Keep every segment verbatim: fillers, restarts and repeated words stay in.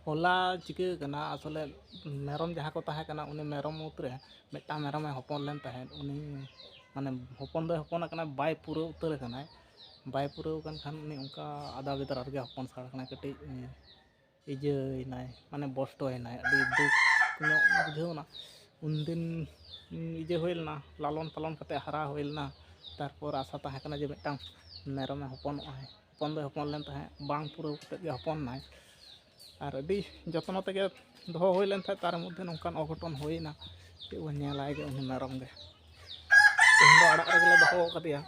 ᱦᱚᱞᱟ ᱪᱤᱠᱟᱹ ᱠᱟᱱᱟ, ᱟᱥᱚᱞᱮ ᱢᱮᱨᱚᱢ ᱡᱟᱦᱟᱸ ᱠᱚ ᱛᱟᱦᱮᱸ ᱠᱟᱱᱟ, ᱩᱱᱤ ᱢᱮᱨᱚᱢ ᱢᱩᱫᱽᱨᱮ ᱢᱤᱫᱴᱟᱝ ᱢᱮᱨᱚᱢᱮ ᱦᱚᱯᱚᱱ ᱞᱮᱱ ᱛᱟᱦᱮᱸᱫ᱾ ᱩᱱᱤ ᱢᱟᱱᱮ ᱦᱚᱯᱚᱱ ᱫᱚᱭ ᱦᱚᱯᱚᱱ ᱟᱠᱟᱱᱟ, ᱵᱟᱭ ᱯᱩᱨᱟᱹᱣ ᱩᱛᱟᱹᱨ ᱟᱠᱟᱱᱟᱭ, ᱵᱟᱭ ᱯᱩᱨᱟᱹᱣ ᱟᱠᱟᱱ ᱠᱷᱟᱱ ᱩᱱᱤ ᱚᱱᱠᱟ ᱟᱫᱟ ᱵᱮᱫᱟᱨᱟ ᱨᱮᱜᱮ ᱦᱚᱯᱚᱱ ᱥᱟᱲ ᱟᱠᱟᱱᱟᱭ᱾ ᱠᱟᱹᱴᱤᱡ ᱤᱭᱟᱹᱭᱮᱱᱟᱭ, ᱢᱟᱱᱮ ᱵᱚᱥᱴᱚᱭᱮᱱᱟᱭ, ᱟᱹᱰᱤ ᱫᱩᱠ ᱧᱚᱜ ᱵᱩᱡᱷᱟᱹᱣ ᱮᱱᱟ᱾ ᱩᱱᱫᱤᱱ ᱤᱭᱟᱹ ᱦᱩᱭ ᱞᱮᱱᱟ, ᱞᱟᱞᱚᱱ ᱯᱟᱞᱚᱱ ᱠᱟᱛᱮ ᱦᱟᱨᱟ ᱦᱩᱭ ᱞᱮᱱᱟ᱾ ᱛᱟᱨᱯᱚᱨ ᱟᱥᱟ ᱛᱟᱦᱮᱸ ᱠᱟᱱᱟ ᱡᱮ ᱢᱤᱫᱴᱟᱝ ᱢᱮᱨᱚᱢᱮ ᱦᱚᱯᱚᱱᱚᱜᱼᱟᱭ, ᱦᱚᱯᱚᱱ ᱫᱚᱭ ᱦᱚᱯᱚᱱ ᱞᱮᱱ ᱛᱟᱦᱮᱸᱫ, ᱵᱟᱝ ᱯᱩᱨᱟᱹᱣ ᱠᱟᱛᱮ ᱜᱮ ᱦᱚᱯᱚᱱ ᱮᱱᱟᱭ᱾ ᱟᱨ ᱟᱹᱰᱤ ᱡᱚᱛᱱᱚ ᱛᱮᱜᱮ ᱫᱚᱦᱚ ᱦᱩᱭ ᱞᱮᱱ ᱛᱟᱦᱮᱸᱫ, ᱛᱟᱨ ᱢᱚᱫᱽᱫᱷᱮ ᱱᱚᱝᱠᱟᱱ ᱚᱜᱷᱚᱴᱚᱱ ᱦᱩᱭᱱᱟ᱾ ᱪᱮᱫ ᱵᱚᱱ ᱧᱮᱞᱟᱭ ᱜᱮ ᱩᱱᱤ ᱢᱮᱨᱚᱢ ᱜᱮ᱾ ᱛᱮᱦᱮᱧ ᱫᱚ ᱟᱲᱟᱜ ᱨᱮᱜᱮ ᱞᱮ ᱫᱚᱦᱚ ᱟᱠᱟᱫᱮᱭᱟ᱾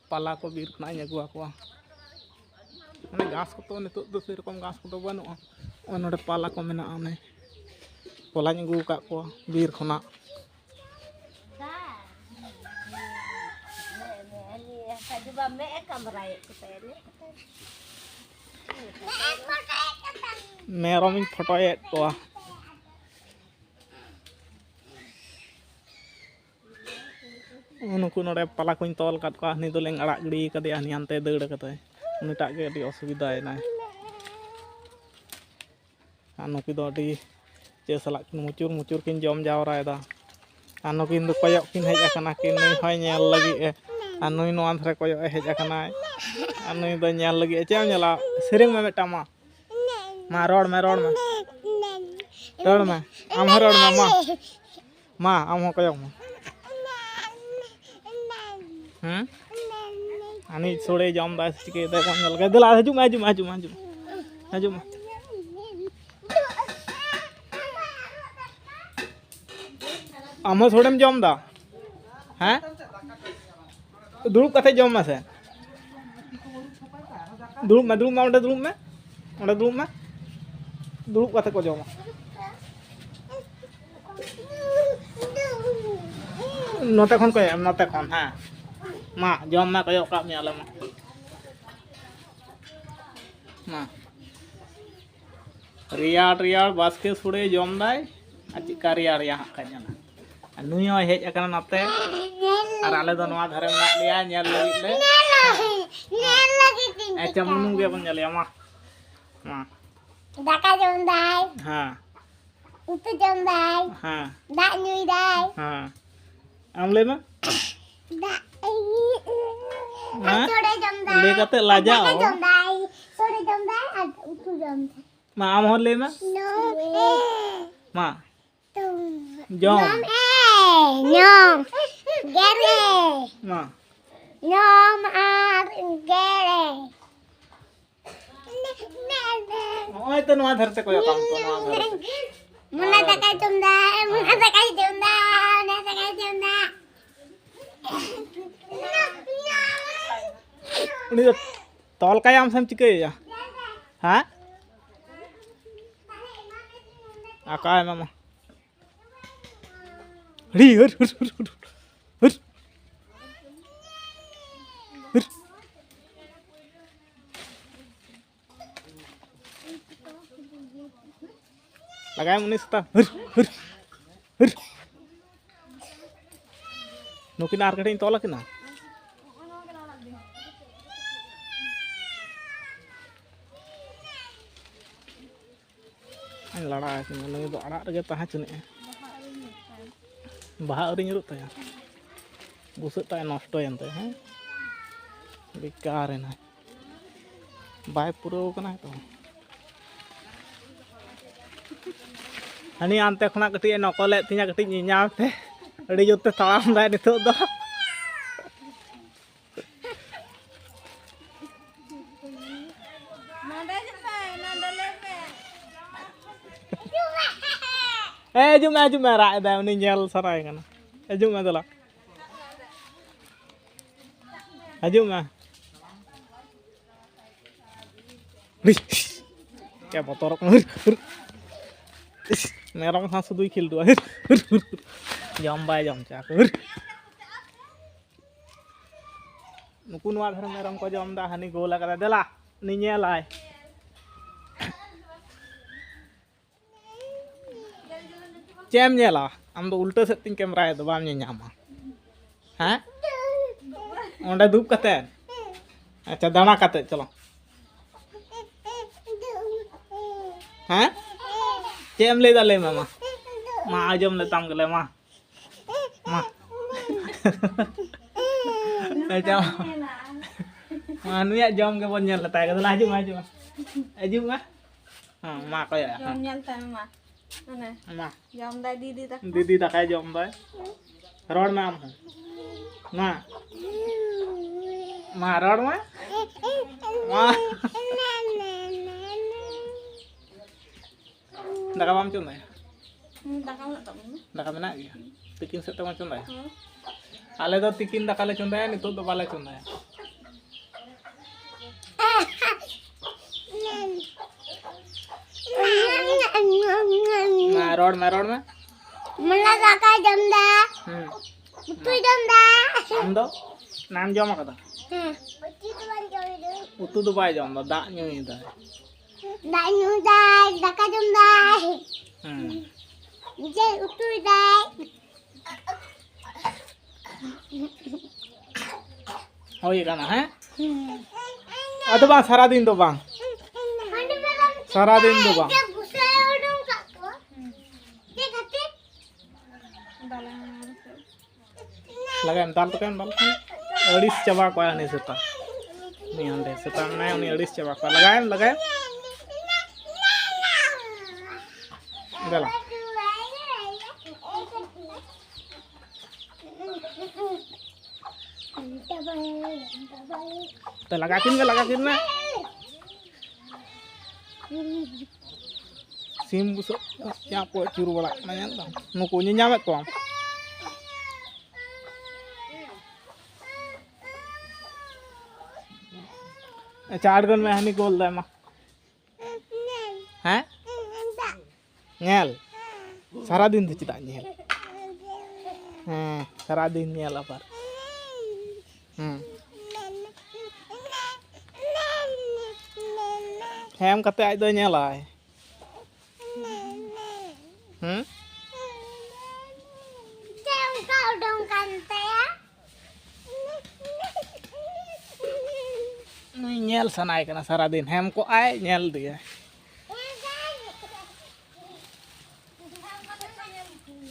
ᱯᱟᱞᱟ ᱠᱚ ᱵᱤᱨ ᱠᱷᱚᱱᱟᱜ ᱤᱧ ᱟᱹᱜᱩ ᱟᱠᱚᱣᱟ᱾ ᱢᱟᱱᱮ ᱜᱷᱟᱥ ᱠᱚᱫᱚ ᱱᱤᱛᱚᱜ ᱫᱚ ᱥᱮᱨᱚᱠᱚᱢ ᱜᱷᱟᱥ ᱠᱚᱫᱚ ᱵᱟᱹᱱᱩᱜᱼᱟ᱾ ᱱᱚᱜᱼᱚᱭ ᱱᱚᱰᱮ ᱯᱟᱞᱟ ᱠᱚ ᱢᱮᱱᱟᱜᱼᱟ, ᱚᱱᱮ ᱯᱟᱞᱟᱧ ᱟᱹᱜᱩ ᱟᱠᱟᱫ ᱠᱚᱣᱟ ᱵᱤᱨ ᱠᱷᱚᱱᱟᱜ᱾ ᱢᱮᱨᱚᱢᱤᱧ ᱯᱷᱳᱴᱳᱭᱮᱫ ᱠᱚᱣᱟ᱾ ᱱᱩᱠᱩ ᱱᱚᱰᱮ ᱯᱟᱞᱟ ᱠᱚᱧ ᱛᱚᱞ ᱟᱠᱟᱫ ᱠᱚᱣᱟ, ᱦᱟᱹᱱᱤ ᱫᱚᱞᱤᱧ ᱟᱲᱟᱜ ᱜᱤᱰᱤ ᱠᱟᱫᱮᱭᱟ, ᱦᱟᱹᱱᱤ ᱦᱟᱱᱛᱮ ᱫᱟᱹᱲ ᱠᱟᱫᱟᱭ, ᱩᱱᱤᱴᱟᱜ ᱜᱮ ᱟᱹᱰᱤ ᱚᱥᱩᱵᱤᱫᱷᱟᱭᱮᱱᱟᱭ᱾ ᱟᱨ ᱱᱩᱠᱩ ᱫᱚ ᱟᱹᱰᱤ ᱪᱮᱫ ᱥᱟᱞᱟᱜ ᱠᱤᱱ ᱢᱩᱪᱩᱨ ᱢᱩᱪᱩᱨ ᱠᱤᱱ ᱡᱚᱢ ᱡᱟᱣᱨᱟᱭᱮᱫᱟ᱾ ᱟᱨ ᱱᱩᱠᱤᱱ ᱫᱚ ᱠᱚᱭᱚᱜ ᱠᱤᱱ ᱦᱮᱡ ᱟᱠᱟᱱᱟ ᱠᱤᱱ, ᱱᱩᱭ ᱦᱚᱸᱭ ᱧᱮᱞ ᱞᱟᱹᱜᱤᱫ ᱮ, ᱟᱨ ᱱᱩᱭ ᱱᱚᱣᱟ ᱫᱷᱟᱨᱮ ᱠᱚᱭᱚᱜ ᱮ ᱦᱮᱡ ᱟᱠᱟᱱᱟᱭ, ᱟᱨ ᱱᱩᱭ ᱫᱚ ᱧᱮᱞ ᱞᱟᱹᱜᱤᱫ ᱮ᱾ ᱪᱮᱫ ᱮᱢ ᱧᱮᱞᱟ? ᱥᱮᱨᱮᱧ ᱢᱮ ᱢᱤᱫᱴᱟᱝ ᱢᱟ᱾ ᱢᱟ ᱨᱚᱲ ᱢᱮ, ᱨᱚᱲ ᱢᱮ, ᱨᱚᱲ ᱢᱮ, ᱟᱢ ᱦᱚᱸ ᱨᱚᱲ ᱢᱮ ᱢᱟ᱾ ᱢᱟ ᱟᱢ ᱦᱚᱸ ᱠᱚᱭᱚᱜ ᱢᱮ᱾ ᱦᱮᱸ? ᱟᱹᱱᱤᱡ ᱥᱳᱲᱮ ᱡᱚᱢ ᱫᱟᱭ ᱥᱮ ᱪᱤᱠᱟᱹᱭ ᱫᱟᱭ ᱵᱟᱝ ᱧᱮᱞ ᱠᱟᱭ᱾ ᱫᱮᱞᱟ ᱦᱤᱡᱩᱜ ᱢᱮ, ᱦᱤᱡᱩᱜ ᱢᱮ, ᱦᱤᱡᱩᱜ ᱢᱮ, ᱦᱤᱡᱩᱜ ᱢᱮ, ᱦᱤᱡᱩᱜ ᱢᱮ᱾ ᱟᱢ ᱦᱚᱸ ᱥᱳᱲᱮᱢ ᱡᱚᱢ ᱫᱟ? ᱦᱮᱸ? ᱫᱩᱲᱩᱵ ᱠᱟᱛᱮ ᱡᱚᱢ ᱢᱮᱥᱮ᱾ ᱫᱩᱲᱩᱵ ᱢᱮ, ᱫᱩᱲᱩᱵ ᱢᱮ, ᱚᱸᱰᱮ ᱫᱩᱲᱩᱵ ᱢᱮ, ᱚᱸᱰᱮ ᱫᱩᱲᱩᱵ ᱢᱮ᱾ ᱫᱩᱲᱩᱵ ᱠᱟᱛᱮ ᱠᱚ ᱡᱚᱢᱟ᱾ ᱱᱚᱛᱮ ᱠᱷᱚᱱ ᱠᱚ ᱮᱢ, ᱱᱚᱛᱮ ᱠᱷᱚᱱ, ᱦᱮᱸ᱾ ᱢᱟ, ᱡᱚᱢ ᱢᱮ, ᱠᱚᱭᱚᱜ ᱠᱟᱜ ᱢᱮᱭᱟᱞᱮ, ᱢᱟ᱾ ᱢᱟ᱾ ᱨᱮᱭᱟᱲ ᱨᱮᱭᱟᱲ ᱵᱟᱥᱠᱮ ᱥᱳᱲᱮ ᱡᱚᱢ ᱫᱟᱭ᱾ ᱟᱨ ᱪᱮᱫᱠᱟ ᱨᱮᱭᱟᱲ ᱨᱮᱭᱟᱲ ᱦᱟᱸᱜ ᱠᱷᱟᱡ ᱧᱮᱞᱟ᱾ ᱟᱨ ᱱᱩᱭ ᱦᱚᱸᱭ ᱦᱮᱡ ᱟᱠᱟᱱᱟ ᱱᱚᱛᱮ᱾ ᱟᱨ ᱟᱞᱮ ᱫᱚ ᱱᱚᱣᱟ ᱫᱷᱟᱨᱮ ᱢᱮᱱᱟᱜ ᱞᱮᱭᱟ ᱧᱮᱞ ᱞᱟᱹᱜᱤᱫ ᱞᱮ᱾ ᱧᱮᱞ ᱞᱟᱹᱜᱤᱫ ᱤᱧ ᱟᱪᱪᱷᱟ, ᱦᱮᱡ ᱢᱩᱱᱩ ᱟᱠᱟᱱᱟ᱾ ᱜᱮᱵᱚᱱ ᱧᱮᱞᱮᱭᱟ, ᱢᱟ᱾ ᱢᱟ᱾ ᱫᱟᱠᱟ ᱡᱚᱢ ᱫᱟᱭ᱾ ᱦᱮᱸ᱾ ᱩᱛᱩ ᱡᱚᱢ ᱫᱟᱭ᱾ ᱦᱮᱸ᱾ ᱫᱟᱜ ᱧᱩᱭ ᱫᱟᱭ᱾ ᱦᱮᱸ᱾ ᱟᱢ ᱞᱟᱹᱭ ᱢᱮ᱾ ᱫᱟᱜ ᱦᱮᱸ? ᱥᱚᱲᱮ ᱡᱚᱢ ᱫᱟᱭ᱾ ᱞᱟᱹᱭ ᱠᱟᱛᱮ ᱞᱟᱡᱟᱣ᱾ ᱫᱟᱠᱟ ᱡᱚᱢ ᱫᱟᱭ, ᱥᱚᱲᱮ ᱡᱚᱢ ᱫᱟᱭ ᱟᱨ ᱩᱛᱩ ᱡᱚᱢ ᱫᱟᱭ᱾ ᱢᱟ, ᱟᱢ ᱦᱚᱸ ᱞᱟᱹᱭ ᱢᱮ᱾ ᱱᱚ᱾ ᱢᱟ᱾ ᱡᱚᱢ᱾ ᱡᱚᱢ ᱮ, ᱡᱚᱢ᱾ ᱜᱮᱨᱮ᱾ ᱢᱟ᱾ ᱡᱚᱢ ᱟᱨ ᱜᱮᱨᱮ᱾ ᱱᱚᱜᱼᱚᱭ ᱛᱚ ᱱᱚᱣᱟ ᱫᱷᱟᱨᱮ ᱛᱮ ᱠᱚᱭᱚᱜ ᱟᱢ ᱛᱚ, ᱱᱚᱣᱟ ᱫᱷᱟᱨᱮ ᱛᱮ᱾ ᱢᱚᱱᱟ ᱫᱟᱠᱟᱭ ᱡᱚᱢ ᱫᱟ, ᱢᱚᱱᱟ ᱫᱟᱠᱟᱭ ᱡᱚᱢ ᱫᱟ, ᱢᱚᱱᱟ ᱫᱟᱠᱟᱭ ᱡᱚᱢ ᱫᱟ᱾ ᱩᱱᱤ ᱫᱚ ᱛᱚᱞ ᱠᱟᱭᱟᱢ ᱥᱮᱢ ᱪᱤᱠᱟᱹᱭᱮᱭᱟ? ᱦᱮᱸ? ᱟᱠᱟᱭ ᱢᱟᱢᱟ᱾ ᱦᱤᱲᱤ, ᱦᱤᱨ, ᱦᱤᱨ, ᱦᱤᱨ, ᱦᱤᱨ, ᱦᱤᱨ᱾ ᱦᱤᱨ᱾ ᱞᱟᱜᱟᱭᱟᱢ ᱩᱱᱤ ᱥᱮᱛᱟ᱾ ᱦᱤᱨ, ᱦᱤᱨ, ᱦᱤᱨ᱾ ᱱᱩᱠᱤᱱ ᱟᱨ ᱠᱟᱹᱴᱤᱡ ᱤᱧ ᱛᱚᱞ ᱟᱹᱠᱤᱱᱟ᱾ ᱟᱧ ᱞᱟᱲᱟ ᱟᱠᱤᱱᱟ, ᱱᱩᱭ ᱫᱚ ᱟᱲᱟᱜ ᱨᱮᱜᱮ ᱛᱟᱦᱮᱸ ᱦᱚᱪᱚᱱᱤᱡᱼᱟ᱾ ᱵᱟᱦᱟ ᱟᱹᱣᱨᱤ ᱧᱩᱨᱩᱜ ᱛᱟᱭᱟ᱾ ᱵᱩᱥᱟᱹᱜ ᱴᱟᱜ ᱮ ᱱᱚᱥᱴᱚᱭᱮᱱ ᱛᱟᱭᱟ, ᱦᱮᱸ? ᱵᱮᱠᱟᱨ ᱮᱱᱟᱭ᱾ ᱵᱟᱭ ᱯᱩᱨᱟᱹᱣ ᱠᱟᱱᱟ ᱛᱚ᱾ ᱦᱟᱹᱱᱤ ᱦᱟᱱᱛᱮ ᱠᱷᱚᱱᱟᱜ ᱠᱟᱹᱴᱤᱡ ᱮ ᱱᱚᱠᱚᱞᱮᱫ ᱛᱤᱧᱟ, ᱠᱟᱹᱴᱤᱡ ᱧᱮᱧᱟᱢ ᱯᱮ᱾ ᱟᱹᱰᱤ ᱡᱳᱨ ᱛᱮ ᱛᱟᱲᱟᱢ ᱫᱟᱭ ᱱᱤᱛᱚᱜ ᱫᱚ᱾ ᱱᱚᱰᱮ ᱦᱤᱡᱩᱜ ᱯᱮ, ᱱᱚᱰᱮ ᱞᱟᱹᱭ ᱯᱮ᱾ ᱦᱮᱸ, ᱦᱤᱡᱩᱜ ᱢᱮ, ᱦᱤᱡᱩᱜ ᱢᱮ, ᱨᱟᱜ ᱮᱫᱟᱭ, ᱩᱱᱤ ᱧᱮᱞ ᱥᱟᱱᱟᱭᱮ ᱠᱟᱱᱟ᱾ ᱦᱤᱡᱩᱜ ᱢᱮ, ᱫᱮᱞᱟ᱾ ᱦᱤᱡᱩᱜ ᱢᱮ᱾ ᱪᱮᱫ ᱵᱚᱛᱚᱨᱚᱜ ᱠᱟᱱᱟ? ᱦᱤᱨ, ᱦᱤᱨ᱾ ᱤᱥ, ᱢᱮᱨᱚᱢ ᱥᱟᱶ ᱥᱩᱫᱩᱭ ᱠᱷᱤᱞᱰᱩᱜᱼᱟ᱾ ᱦᱤᱨ, ᱦᱤᱨ, ᱦᱤᱨ᱾ ᱡᱚᱢ ᱵᱟᱭ ᱡᱚᱢ ᱦᱚᱪᱚ ᱟᱠᱚ᱾ ᱦᱤᱨ᱾ ᱱᱩᱠᱩ ᱱᱚᱣᱟ ᱫᱷᱟᱨᱮ ᱢᱮᱨᱚᱢ ᱠᱚ ᱡᱚᱢ ᱮᱫᱟ, ᱦᱟᱹᱱᱤ ᱜᱳᱞ ᱟᱠᱟᱫᱟᱭ᱾ ᱫᱮᱞᱟ, ᱩᱱᱤ ᱧᱮᱞᱟᱭ᱾ ᱪᱮᱫ ᱮᱢ ᱧᱮᱞᱟ? ᱟᱢ ᱫᱚ ᱩᱞᱴᱟᱹ ᱥᱮᱫ ᱛᱤᱧ ᱠᱮᱢᱨᱟᱭᱟ, ᱫᱚ ᱵᱟᱢ ᱧᱮᱧᱟᱢᱟ᱾ ᱦᱮᱸ? ᱚᱸᱰᱮ ᱫᱩᱵ ᱠᱟᱛᱮ? ᱟᱪᱪᱷᱟ, ᱫᱟᱬᱟ ᱠᱟᱛᱮ, ᱪᱚᱞᱚ᱾ ᱦᱮᱸ? ᱪᱮᱫ ᱮᱢ ᱞᱟᱹᱭᱫᱟ? ᱞᱟᱹᱭ ᱢᱮ ᱢᱟ᱾ ᱢᱟ, ᱟᱸᱡᱚᱢ ᱞᱮᱛᱟᱢ ᱜᱮᱞᱮ ᱢᱟ᱾ ᱢᱟ᱾ ᱟᱪᱪᱷᱟ᱾ ᱢᱟ, ᱱᱩᱭᱟᱜ ᱡᱚᱢ ᱜᱮᱵᱚᱱ ᱧᱮᱞ ᱞᱮᱛᱟᱭ ᱜᱮ᱾ ᱫᱮᱞᱟ, ᱦᱤᱡᱩᱜ ᱢᱮ, ᱦᱤᱡᱩᱜ ᱢᱮ᱾ ᱦᱤᱡᱩᱜ ᱢᱮ᱾ ᱦᱮᱸ, ᱢᱟ, ᱚᱠᱚᱭᱟᱜ? ᱡᱚᱢ ᱧᱮᱞ ᱛᱟᱭ ᱢᱮ ᱢᱟ᱾ ᱢᱟ᱾ ᱡᱚᱢ ᱫᱟᱭ ᱫᱤᱫᱤ ᱫᱟᱠᱟ᱾ ᱫᱤᱫᱤ ᱫᱟᱠᱟᱭ ᱡᱚᱢ ᱫᱟᱭ᱾ ᱨᱚᱲ ᱢᱮ ᱟᱢ ᱦᱚᱸ᱾ ᱢᱟ᱾ ᱢᱟ, ᱨᱚᱲ ᱢᱮ᱾ ᱢᱟ᱾ ᱫᱟᱠᱟ ᱵᱟᱢ ᱪᱚᱸᱫᱟᱭᱟ? ᱦᱩᱸ, ᱫᱟᱠᱟ ᱢᱮᱱᱟᱜ ᱛᱟᱵᱚᱱᱟ᱾ ᱫᱟᱠᱟ ᱢᱮᱱᱟᱜ ᱜᱮᱭᱟ? ᱛᱤᱠᱤᱱ ᱥᱮᱫ ᱛᱮᱵᱚᱱ ᱪᱚᱸᱫᱟᱭᱟ? ᱦᱮᱸ᱾ ᱟᱞᱮ ᱫᱚ ᱛᱤᱠᱤᱱ ᱫᱟᱠᱟ ᱞᱮ ᱪᱚᱸᱫᱟᱭᱟ, ᱱᱤᱛᱚᱜ ᱫᱚ ᱵᱟᱞᱮ ᱪᱚᱸᱫᱟᱭᱟ᱾ ᱢᱟ, ᱨᱚᱲ ᱢᱮ, ᱨᱚᱲ ᱢᱮ᱾ ᱢᱚᱞᱟ ᱫᱟᱠᱟ ᱡᱚᱢ ᱫᱟ᱾ ᱦᱩᱸ᱾ ᱩᱛᱩᱭ ᱡᱚᱢ ᱫᱟ᱾ ᱟᱢ ᱫᱚ? ᱚᱱᱟᱢ ᱡᱚᱢ ᱟᱠᱟᱫᱟ? ᱦᱮᱸ᱾ ᱩᱛᱩ ᱫᱚ ᱵᱟᱭ ᱡᱚᱢ ᱫᱟ, ᱫᱟᱜ ᱧᱩᱭᱮᱫᱟᱭ᱾ ᱫᱟᱜ ᱧᱩᱭ ᱫᱟᱭ, ᱫᱟᱠᱟ ᱡᱚᱢ ᱫᱟᱭ᱾ ᱦᱩᱸ᱾ ᱡᱮ ᱩᱛᱩᱭ ᱫᱟᱭ᱾ ᱦᱩᱭ ᱟᱠᱟᱱᱟ, ᱦᱮᱸ? ᱦᱩᱸ᱾ ᱟᱫᱚ ᱵᱟᱝ, ᱥᱟᱨᱟᱫᱤᱱ ᱫᱚ ᱵᱟᱝ᱾ ᱦᱟᱺᱰᱤ ᱢᱮᱨᱚᱢ ᱥᱟᱨᱟᱫᱤᱱ ᱫᱚ ᱵᱟᱝ᱾ ᱡᱮ ᱜᱩᱥᱟᱹᱭ ᱩᱰᱩᱝ ᱠᱟᱜ ᱠᱚᱣᱟ᱾ ᱡᱮ ᱜᱟᱛᱮ᱾ ᱞᱟᱜᱟᱭᱮᱢ, ᱫᱟᱞ ᱛᱟᱠᱚᱭᱮᱢ, ᱫᱟᱞ ᱛᱟᱠᱚᱭᱮᱢ᱾ ᱟᱹᱲᱤᱥ ᱪᱟᱵᱟ ᱠᱚᱣᱟ ᱩᱱᱤ ᱥᱮᱛᱟ᱾ ᱩᱱᱤ ᱦᱟᱸᱰᱮ ᱥᱮᱛᱟ ᱢᱮᱱᱟᱭᱟ, ᱩᱱᱤ ᱟᱹᱲᱤᱥ ᱪᱟᱵᱟ ᱠᱚᱣᱟ᱾ ᱞᱟᱜᱟᱭᱮᱢ, ᱞᱟᱜᱟᱭᱮᱢ᱾ ᱫᱮᱞᱟ᱾ ᱛᱚ, ᱞᱟᱜᱟ ᱠᱤᱱ ᱢᱮ, ᱞᱟᱜᱟ ᱠᱤᱱ ᱢᱮ᱾ ᱥᱤᱢ ᱵᱩᱥᱟᱹᱜ ᱪᱟᱯ ᱠᱚ ᱟᱹᱪᱩᱨ ᱵᱟᱲᱟᱜ ᱠᱟᱱᱟ, ᱧᱮᱞ ᱫᱟᱢ? ᱱᱩᱠᱩ ᱧᱮᱧᱟᱢᱮᱫ ᱠᱚᱣᱟᱢ? ᱟᱪᱪᱷᱟ, ᱟᱬᱜᱚᱱ ᱢᱮ, ᱦᱟᱹᱱᱤ ᱜᱳᱞ ᱫᱟᱭ, ᱢᱟ᱾ ᱦᱮᱸ? ᱧᱮᱞ? ᱥᱟᱨᱟᱫᱤᱱ ᱫᱚ ᱪᱮᱫᱟᱜ ᱧᱮᱞ? ᱦᱮᱸ, ᱥᱟᱨᱟᱫᱤᱱ ᱧᱮᱞ ᱟᱵᱟᱨ᱾ ᱦᱮᱸ᱾ ᱦᱮᱢ ᱠᱟᱛᱮ ᱟᱡ ᱫᱚᱭ ᱧᱮᱞᱟᱭ᱾ ᱦᱩᱸ? ᱪᱮᱫ ᱚᱱᱠᱟ ᱩᱰᱩᱝ ᱠᱟᱱ ᱛᱟᱭᱟ? ᱱᱩᱭ ᱧᱮᱞ ᱥᱟᱱᱟᱭ ᱠᱟᱱᱟ ᱥᱟᱨᱟᱫᱤᱱ, ᱦᱮᱢ ᱠᱚᱜᱼᱟᱭ, ᱧᱮᱞ ᱤᱫᱤᱭᱟᱭ᱾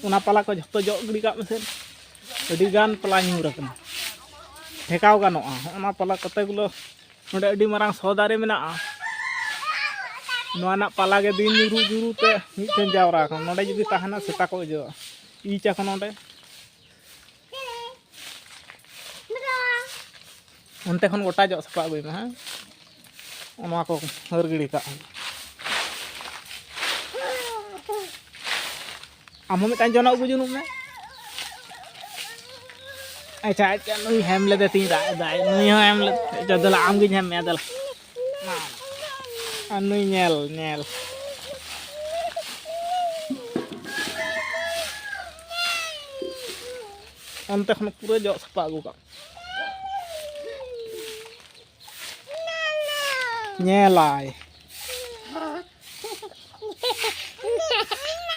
ᱚᱱᱟ ᱯᱟᱞᱟ ᱠᱚ ᱡᱷᱚᱛᱚ ᱡᱚᱜ ᱜᱤᱰᱤ ᱠᱟᱜ ᱢᱮᱥᱮ᱾ ᱟᱹᱰᱤ ᱜᱟᱱ ᱯᱟᱞᱟ ᱧᱩᱨ ᱟᱠᱟᱱᱟ, ᱴᱷᱮᱠᱟᱣ ᱜᱟᱱᱚᱜᱼᱟ᱾ ᱦᱚᱸᱜᱼᱚ ᱱᱟ ᱯᱟᱞᱟ ᱠᱚᱛᱮ ᱜᱩᱞᱳ ᱱᱚᱰᱮ ᱟᱹᱰᱤ ᱢᱟᱨᱟᱝ ᱥᱚ ᱫᱟᱨᱮ ᱢᱮᱱᱟᱜᱼᱟ᱾ ᱱᱚᱣᱟ ᱨᱮᱱᱟᱜ ᱯᱟᱞᱟ ᱜᱮ ᱫᱤᱱ ᱧᱩᱨᱩ ᱧᱩᱨᱩ ᱛᱮ ᱢᱤᱫᱴᱷᱮᱱ ᱡᱟᱣᱨᱟ ᱟᱠᱟᱱᱟ᱾ ᱱᱚᱰᱮ ᱡᱩᱫᱤ ᱛᱟᱦᱮᱱᱟ, ᱥᱮᱛᱟ ᱠᱚ ᱚᱡᱚᱜᱼᱟ᱾ ᱤᱪ ᱟᱠᱚ ᱱᱚᱰᱮ᱾ ᱚᱱᱛᱮ ᱠᱷᱚᱱ ᱜᱚᱴᱟ ᱡᱚᱜ ᱥᱟᱯᱷᱟ ᱟᱹᱜᱩᱭ ᱢᱮ, ᱦᱮᱸ? ᱱᱚᱣᱟ ᱠᱚ ᱦᱟᱹᱨ ᱜᱤᱰᱤ ᱠᱟᱜ᱾ ᱟᱢ ᱦᱚᱸ ᱢᱤᱫᱴᱟᱝ ᱡᱚᱱᱚᱜ ᱟᱹᱜᱩ ᱡᱚᱱᱚᱜ ᱢᱮ᱾ ᱟᱪᱪᱷᱟ, ᱟᱪᱪᱷᱟ, ᱱᱩᱭ ᱦᱮᱢ ᱞᱮᱫᱮ ᱛᱤᱧ ᱨᱟᱜ ᱮᱫᱟᱭ, ᱱᱩᱭ ᱦᱚᱸ ᱦᱮᱢ ᱞᱮᱫᱮ᱾ ᱟᱪᱪᱷᱟ, ᱫᱮᱞᱟ, ᱟᱢ ᱜᱤᱧ ᱦᱮᱢ ᱢᱮᱭᱟ, ᱫᱮᱞᱟ᱾ ᱟᱨ ᱱᱩᱭ ᱧᱮᱞ, ᱧᱮᱞ᱾ ᱚᱱᱛᱮ ᱠᱷᱚᱱ ᱯᱩᱨᱟᱹ ᱡᱚᱜ ᱥᱟᱯᱷᱟ ᱟᱹᱜᱩ ᱠᱟᱜ᱾ ᱧᱮᱞᱟᱭ᱾